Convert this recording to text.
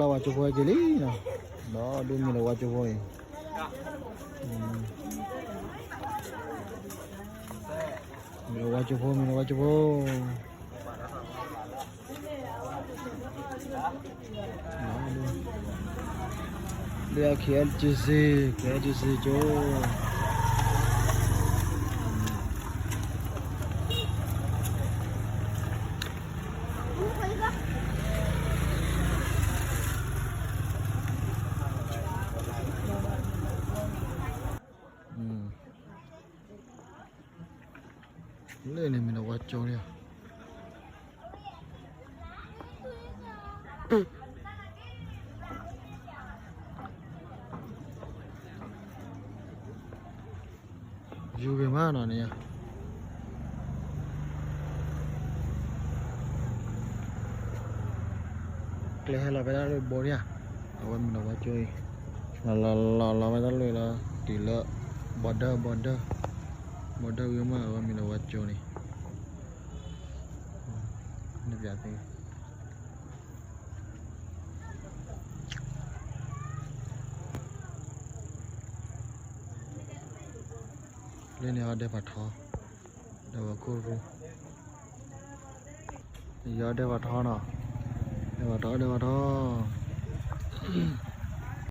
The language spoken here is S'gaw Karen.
လီၤဝါကၠိဖိက့ၤလံနီၤ, ဒီးဒုးမ့ၢ်လီၤဝါကၠိဖိအံၤ, မ့ၢ်လီၤဝါကၠိဖိ မ့ၢ်လီၤဝါကၠိဖိ, ဒီး K L G C, K L G C ကၠိ လၢန့ၣ် မ့ၢ်လီၤဝါကၠိလံဧါ. ယူၤဂ့ၤမးနီၤန့ၣ်ဧါ. ကျဲဟဲလီၤဖဲတၢ်လၢဘိန့ၣ်ဧါ, အဝဲမ့ၢ်လီၤဝါကၠိအံၤ, လီၤလီၤလီၤလီၤဝဲတၢ်လၢလီၤ တုၤလၢ border border border ဂ့ၤမး အဝဲမ့ၢ်လီၤဝါကၠိန့ၣ် နပျးသ့ လၢန့ၣ်အီၤဒဲးပာ်ထီ, ဒဲးပာ်ခိၣ်ရူ, ယီၤဒဲးပာ်ထီနီၤ, ဒဲးပာ်ထီ ဒဲးပာ်ထီ.